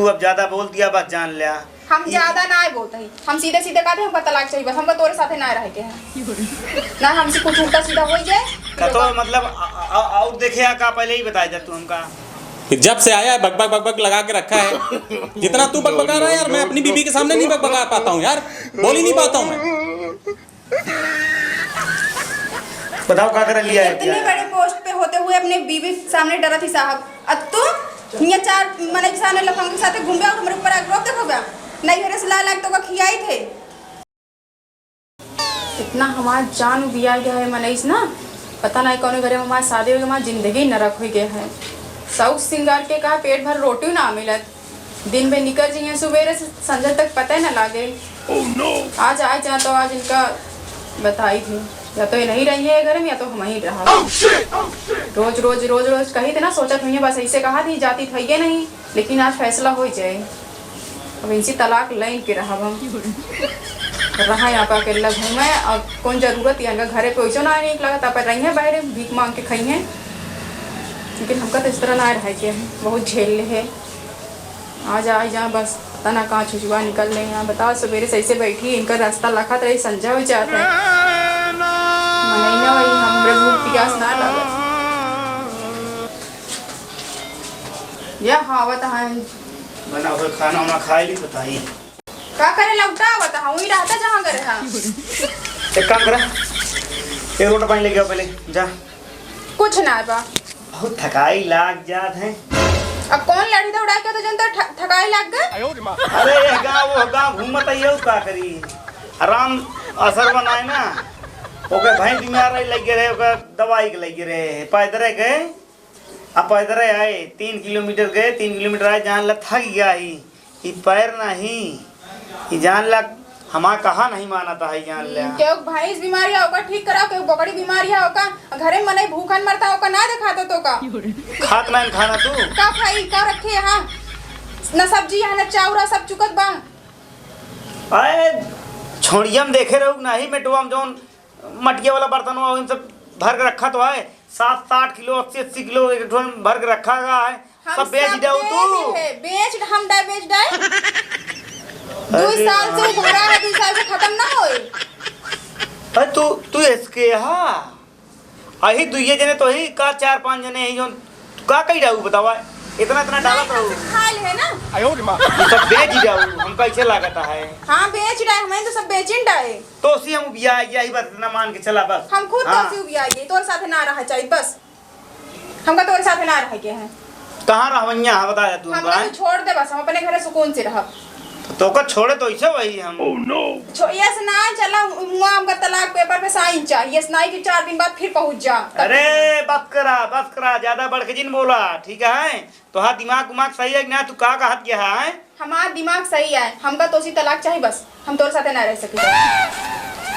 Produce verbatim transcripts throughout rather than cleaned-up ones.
तू अब ज्यादा बोल दिया, बस जान ल्या। हम ज्यादा ना बोलते ही, हम सीधे सीधे कहते हैं, हमका तलाक चाहिए बस, हमका तोरे साथे ना रहे के है। ना हमसे कुछ उल्टा सीधा हो जाए। का तो मतलब अ-, अ-, अ-, और देखे या का, पहले ही बताया जा तू हमका। कि जब से आया है बकबक बकबक लगा के रखा है। जितना तू बकबका रहा है यार, मैं अपनी बीबी के सामने नहीं बकबका पाता हूँ यार, बोल ही नहीं पाता हूँ मैं। बताओ का कर लिया है इतने क्या? बड़े पोस्ट पे होते हुए अपने बीबी के सामने डरत ही साहब, अब तू हियां चार मनई के सामने लफंग के साथे घूमबे और हमरे ऊपर आरोप देखोगा? नहीं घरे से ला लाग तो का खियाई थे। इतना हमार जान उबिया गया है मनईस ना, पता नहीं कौन घरे में हमार शादी हो गई, हमार जिंदगी नरक हो गया है। शौक सिंगार के कहा पेट भर रोटी ना मिलत, दिन में निकल जाइए सुबेरे से संझा तक पता न लागे। आज, आज जा तो आज इनका बताई थी, या तो ये नहीं रही है घर में या तो हम ही रहा। रोज रोज रोज रोज कही थे ना, सोचत हुई बस ऐसे कहा थी जाती थई नहीं, लेकिन आज फैसला हो जाए। अब इनसे तलाक लेन के रहब हम। रहा यहाँ पे अकेला घूमे, अब कौन जरूरत है इनका, घरे पे वैसे ना नीक लगता, पर रही है बाहर भीख मांग के खाई है। लेकिन हमका तो इस तरह ना रह के है, बहुत झेल ले है। आ जा, आ जा, बस पता ना कहाँ छुछुआ निकल ले यहाँ। बताओ, सवेरे से ऐसे बैठी, इनका रास्ता लखत रही, संझा हो जात है। मनई ना वही, हमरे भूख प्यास ना लागत। या हाँ, आवत हैं। बना हुआ खाना वाना खा ली, बताई। का करे लौटा आवत है, वही रहता जहाँ करे हाँ। एक काम करा, एक लोटा पानी लेके आओ पहले, जा। कुछ ना बा। बहुत थकाई लाग जात है। अब कौन लड़ी दौड़ा के तो जनता थ-, थकाई लाग गए। अरे ये गाँव वो गाँव घूमत है, ये का करी? आराम असर बनाए ना। ओके भाई बीमार रहे, लग गए रहे, ओके दवाई के लग गए रहे, पैदल गए। अब पैदल आए, तीन किलोमीटर गए, तीन किलोमीटर आए, जान ला थक गया ही। ई पैर नहीं, ई जान ला हमार कहा नहीं मानता है, जान ला। केहू भैंस बीमार है, ओका ठीक कराओ, केहू बकरी बीमार है, ओका घरे में मनई भूखन मरता, ओका ना देखा तो, तो का? खात नहीं खाना तू? का खाई, का रखे यहाँ? ना सब्जी है, ना चाउर, सब चुकत बा। अरे, छोड़िया में देखे रहू नहीं, मेटवा में जौन मटिया वाला बर्तन हुआ, उन सब भर के रखा तो है, सात साठ किलो, अस्सी अस्सी किलो एक ठो में भर के रखा गया है। हम सब बेच सब दे दे तू। दिए, बेच, हम डाय बेच डाय। अरे दो साल से यार। भरा है, दो साल से खत्म ना होए। अरे तू, तू इसके हा, अही दुइये जने तो ही का, चार पाँच जने ही जो तू का कही रहू बतावा, इतना इतना डालत नहीं, रहू। हम सब खा ले है ना। तू सब बेच ही जाऊ, हम कैसे लागत है? हाँ, बेच डाय, हमें तो सब बेचिन डाय। तो सी हम उबिया गया ही, बस इतना मान के चला बस। हम खुद हाँ। तो सी उबिया गई, तोर साथे ना रहा चाहिए बस। हमका तोरे साथे ना रहे के है। कहाँ रहवैया है, बता दे तू हमका, हमका। तू छोड़ दे बस, हम अपने घरे सुकून से रहब। तो का छोड़े तो ऐसे वही हम। छो-, यस ना चला, मुआ हमका तलाक पेपर पे साइन चाहिए, यस ना कि चार दिन बाद फिर पहुँच जा। अरे बस करा, बस करा, ज्यादा बढ़ के जिन बोला, ठीक है? तोहार दिमाग उमाग सही है कि ना? तू का कहत गया है? हमार दिमाग सही है, हमका तोसी तलाक चाहिए बस, हम तोरे साथे ना रह सकी।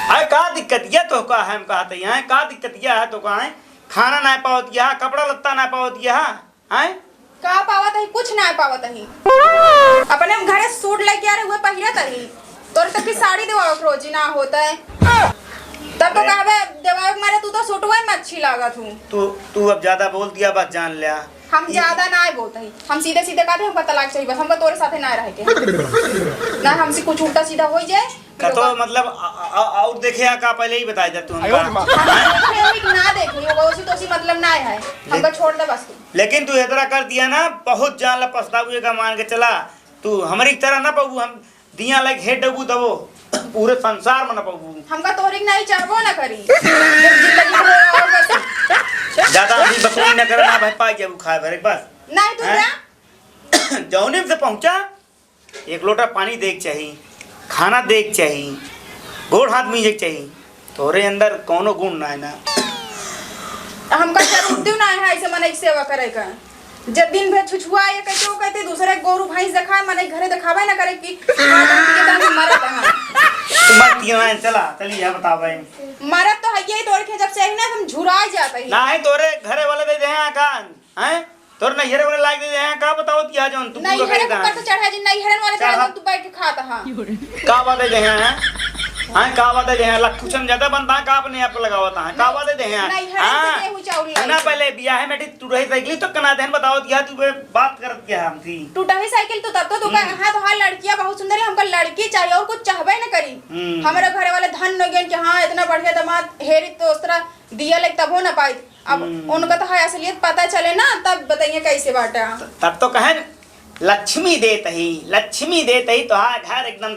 अरे का दिक्कत ये तो का है, हम कहते हैं, का दिक्कत ये है तो का है? खाना ना पावत गया, कपड़ा लत्ता ना पावत गया, हैं? का पावत ही? कुछ ना पावत ही। अपने हम घरे सूट लेके आ रहे हुए पहिरत ही, तोरे तक की साड़ी देवावे के रोजी ना होता है। तब तो अरे। कहबे देवावे के मारे तू तो सूटवा में अच्छी लागत हूँ। तू, तू अब ज्यादा बोल दिया, बस जान ल्या। हम ज्यादा ना बोलते ही, हम सीधे सीधे कहते हैं, हमका तलाक चाहिए बस, हमका तोरे साथे ना रहे के। ना हमसे कुछ उल्टा सीधा हो जाए। का तो मतलब अ-, अ-, अ-, और देखे या का, पहले ही बताया जा तू हमका। हम देखे ही ना देखे, वो उसी तो उसी मतलब ना है, हमका छोड़ दे बस तू। लेकिन तू इतना कर दिया ना, बहुत जान ला पछताऊ, ये का मान के चला। तू हमारी तरह ना पाबू, हम दिया लाइक हेड डबू दबो, पूरे संसार में ना पाबू। हमका तोरी के नहीं चाहबो ना करी। जब जिंदगी में रहो बस। ज्यादा हमसे बकवास ना करे ना भाई, पाई जाबू खाए भरे बस। नहीं तू हैं? जा। जौने से पहुंचा, एक लोटा पानी दे के चाही, खाना दे के चाही, गोड़ हाथ मीजे के चाही। तोरे अंदर कौनो गुण ना है ना। हमका जरूरत ना है ऐसे मनई के सेवा करे का। जब दिन भर छुछुआ ये कहते, वो कहते, दूसरे गोरू भैंस देखाए, मनई घरे देखावे ना करे कि हाँ, हम पिए तानी मरत हैं। तू मत पिए ना, चला, चली जा, बतावे। मरत तो है ये तोरे के जब से है ना, हम झुरा जाता ही। ना है तोरे घरे वाले दे दे हैं कान, हैं? तोर नैहरे वाले लाग दे हैं, का बताओ तिया जौन तू पूरा नैहरे करे के ऊपर तो चढ़ा जी, नैहरन वाले चढ़ा। चढ़ा तू बैठ के खाता हाँ। का बात है जहाँ है? हाँ, का बात है, देहे हैं, लखुचन ज्यादा बनता है, का अपने आप को लगावत है, का बात है, देहे हैं, नहीं, हर हाँ? एक गेहूं चाउर लाई ना, थी। पहले बियाहे में टी टूटही साइकिल तो कना देन बतावत गया, तू बे बात करत गया हमसे। टूटही साइकिल तो तब तो तू हम्म। कहा, "हाँ, तो हाँ, लड़कियां बहुत सुंदर है, हमका लड़की चाहिए और कुछ चाहबे न करी।" हम्म। हमारे घरे वाले धन न गए कि हाँ, इतना बढ़िया दामाद हेरी तो उस तरह दिया लेक तबो न पाई। अब हम्म। उनका तो है असलियत पता चले ना, तब बताइए कैसे बाटा। त-, तब तो कहे, "लक्ष्मी देत ही, लक्ष्मी देत ही, तोहार घर एकदम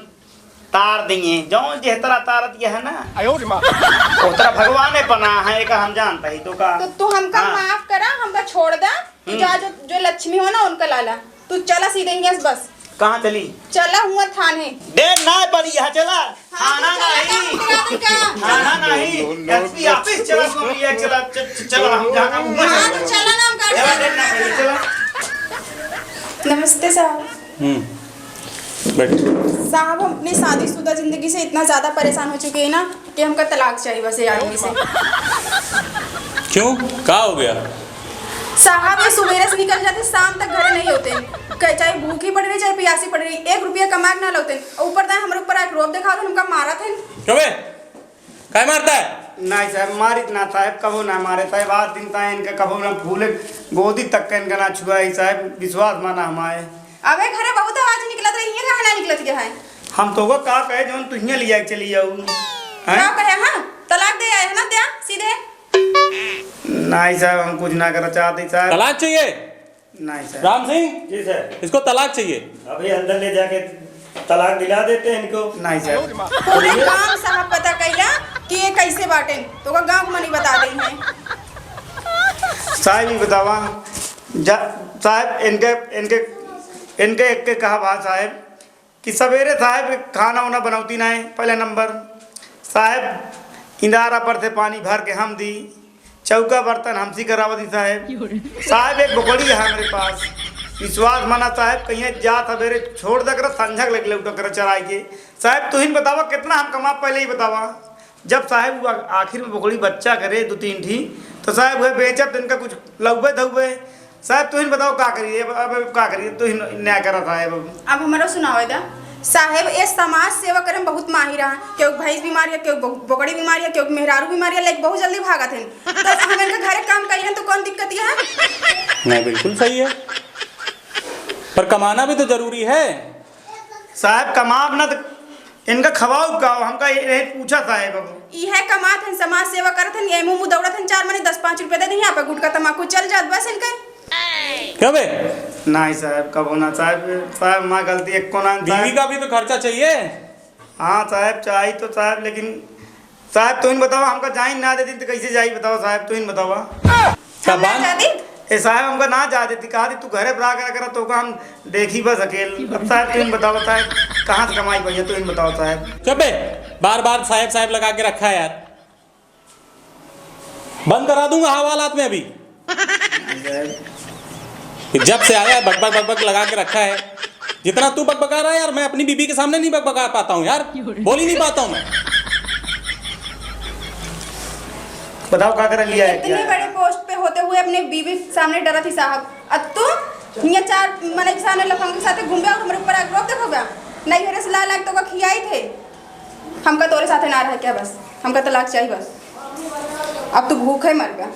तार दिए, जौन जेह तरह तारत यह है ना, आयो रे माँ। ओह तरह भगवाने बना है, एका हम जानत ही, तो का?" तो तू हमका हाँ। माफ करा, हमका छोड़ दा, तू हम्म। जा, जो, जो लक्ष्मी हो ना, उनका लाला। तू चला सीधे यहाँ से बस। कहाँ चली? चला हुआ थाने। देर ना पड़ी है, चला। हाँ, थाना चला, नहीं। काम करा दे का? थाना नहीं, एसपी ऑफिस चला, सुन लिया, चला, च-, च-, चला, हम जहाँ का हाँ, तो चला ना, हम गाड़ी चला, देर ना पड़ी, चला। नमस्ते साहब। हम्म, बैठ। साहब, हम अपनी शादीशुदा जिंदगी से इतना ज्यादा परेशान हो चुके हैं ना कि हमका तलाक चाहिए बस ये आदमी से। क्यों, का हो गया? साहब, ये सुबेरे से निकल जाते, शाम तक घर नहीं होते। क-, चाहे भूखी पड़ रही, चाहे प्यासी पड़ रही, एक रुपया कमा के ना लौते। ऊपर दाएं हमारे ऊपर आके रोब दिखावत, हमका मारत है। क्यों बे? काहे मारता है? नहीं साहब, मारित ना साहब, कबो ना मारे साहब। आज दिन ताई इनका कबो ना फूले, गोदी तक का इनका ना छुआ है साहब, विश्वास माना हमारे। अबे घरे बहुत आवाज निकलत रही है, कहाँ ना निकलत गया है? हम तो वो का कहे जौन तुहिया लिया के चली जाऊ। हैं? का कहे, हाँ? तलाक दे आए है ना, द्या, सीधे। नहीं साहब, हम कुछ ना करना चाहते साहब। तलाक चाहिए? नहीं सर। राम सिंह, जी सर। इसको तलाक चाहिए। अभी अंदर ले जाके तलाक दिला देते हैं इनको। नहीं सर। पूरे गांव साहब पता कैला कि ये कैसे बाटेन, तो का गांव को मनी बता देई हैं। साहब, ये बतावा, जा-, साहब, इनके, इनके, इनके एक के कहा बात साहब, कि सवेरे साहब खाना वाना बनौती नाहीं, पहला नंबर। साहब, इंदारा पर से पानी भर के हम दी, चौका बर्तन हमसी करावत ही साहब। साहब, एक बोकड़ी है हमरे पास, विश्वास माना साहब, कहीं जा सवेरे छोड़ दे कर संझक लग लौट कर चराई के। साहब, तुहिन बतावा कितना हम कमा, पहले ही बतावा। जब साहब वो आखिर में बोकड़ी बच्चा करे दो तीन ठी, तो साहब वह बेचब तो इनका कुछ लउबे धउबे। साहब, तुहिन बताओ का करिए, अब, अब, अब का करिए, तुहिन न्याय करा साहब अब। अब हमरो सुनावे दा। साहेब, ए समाज सेवा करे में बहुत माहिर है। केहू भैंस बीमार है, केहू बो-, बोकड़ी बीमार है, केहू मेहरारू बीमार है, लेके बहुत जल्दी भागत हैं। तो हम इनके घरे काम करिए तो कौन दिक्कत है? नहीं, बिल्कुल सही है, पर कमाना भी तो जरूरी है। साहेब, कमाब ना तो इनका खवाऊ का, हमका ये, ये पूछा साहेब अब। इहे कमात हन, समाज सेवा करत हन, एमू मुँह दौड़त हन, चार मने दस पाँच रुपया दे दी, यहाँ पे गुटखा तमाकू चल जात बस इनके। क्या बे? नहीं साहेब, कबो ना साहेब, साहेब, हमार गलती एको ना साहेब। बीवी का भी तो खर्चा चाहिए। हाँ साहेब, चाहिए तो साहेब, लेकिन साहेब, तुहिन बतावा, हमका जाइन ना देती तो कैसे जाई, बतावा साहेब, तुहिन बतावा। का हम ना बात? जाती? ए साहेब, हमका ना जा देती, कहा थी, "तू घरे पर आ करा, करा, तोका हम देखी बस अकेल।" अब साहेब, तुहिन बतावा साहेब, कहाँ से कमाई भैया, तुहिन बतावा साहेब। चुप बे, बार बार साहेब, साहेब लगा के रखा है यार, बंद करा दूंगा हवालात में अभी। कि जब से आया है, बकबक, बकबक लगा के रखा है। जितना तू बकबका रहा है यार, मैं अपनी बीबी के सामने नहीं बकबका पाता हूँ यार, बोल ही नहीं पाता हूँ मैं। बताओ, का कर लिया है, इतनी क्या? बड़ी पोस्ट पे होते हुए अपने बीबी के सामने डरा थी साहब, अब तू हियाँ चार मनई के सामने लफंग के साथे घूमबे और हमरे ऊपर आके रोब देखोबे? नहीं, मेरे से ला लाग तो का खियाई थे। हमका तोरे साथे ना रहे क्या बस? हमका तलाक चाहिए बस। अब तू भूखे मर गया।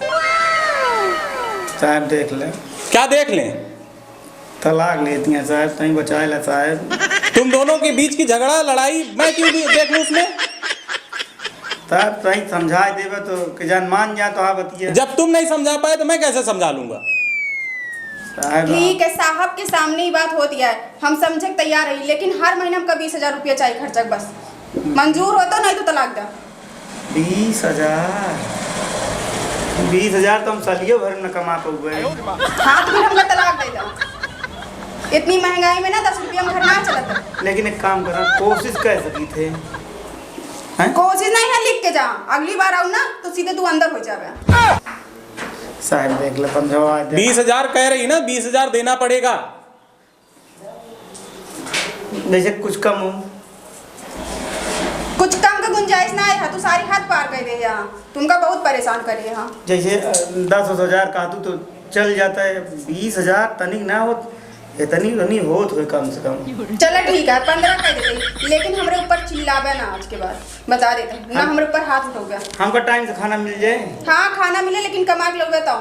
साहब देख ले। क्या देख ले? तलाक लेती हैं साहब, तहीं बचाए ला साहब। तुम दोनों के बीच की झगड़ा, लड़ाई मैं क्यों भी देख लूं उसमें? साहब, तहीं समझाए देबे तो कि जान मान जा तो हाँ बतिया। जब तुम नहीं समझा पाए तो मैं कैसे समझा लूंगा? साहब, ठीक है, साहब के सामने ही बात होती है, हम समझे के तैयार रही, लेकिन हर महीना हमका बीस हजार रुपया चाहिए खर्चा के बस। मंजूर हो तो, नहीं तो तलाक दे। बीस हजार? बीस हजार तो हम सालियो भर में न कमा पउबे। हाँ, तो फिर हमका तलाक दे दो। इतनी महंगाई में ना दस रुपया में घर ना चलत। लेकिन एक काम करा, कोशिश कर सकी थे। हैं? कोशिश नहीं है, लिख के जा। अगली बार आऊ ना तो सीधे तू अंदर हो जावे। साहब देख ले, समझावा दे। बीस हजार कह रही ना, बीस हजार देना पड़ेगा। जैसे कुछ कम हो। कुछ कम के गुंजाइश ना है, तू सारी हद पार कर दे यहाँ। तुमका बहुत परेशान करिए हाँ। जैसे, अ, दस हजार कहा तू तो चल जाता है, बीस हजार तनिक ना हो, इतनी उतनी होत होई कम से कम। चला ठीक है, पन्द्रह कह देते, लेकिन हमरे ऊपर चिल्लाबे ना आज के बाद, बता देते ना, हम हमरे ऊपर हाथ उठोगे। हमका टाइम से खाना मिल जाए। हाँ, खाना मिले, लेकिन कमा के लोगे तो।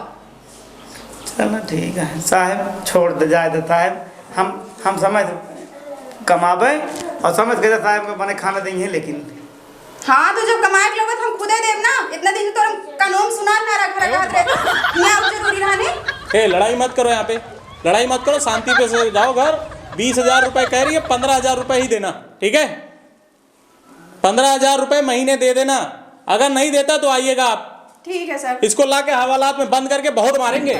चला ठीक है साहेब, छोड़ दे, जाए दे साहेब, हम हम समय से कमाबे और समय से कहते साहेब को बने खाना देंगे, लेकिन हाँ, तो जब कमाए के लोगे तो हम खुदे देब ना। इतना दिन तो हम कानून सुना ना रख रखा थे। यहाँ जरूरी रहने। ए, लड़ाई मत करो यहाँ पे, लड़ाई मत करो, शांति पे से जाओ घर। बीस हजार रुपए कह रही है, पन्द्रह हजार रुपए ही देना, ठीक है? पन्द्रह हजार रुपए महीने दे देना, अगर नहीं देता तो आइएगा आप। ठीक है सर। इसको लाके हवालात में बंद करके बहुत मारेंगे।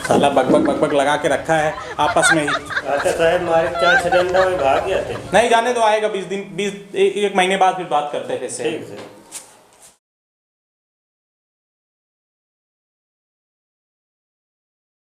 साला बकबक बकबक लगा के रखा है आपस में ही। अच्छा साहेब, मारे चार छह डंडा में भाग गया थे। नहीं, जाने दो, आएगा बीस दिन, बीस, ए-, एक महीने बाद फिर बात करते हैं फिर से। ठीक है सर।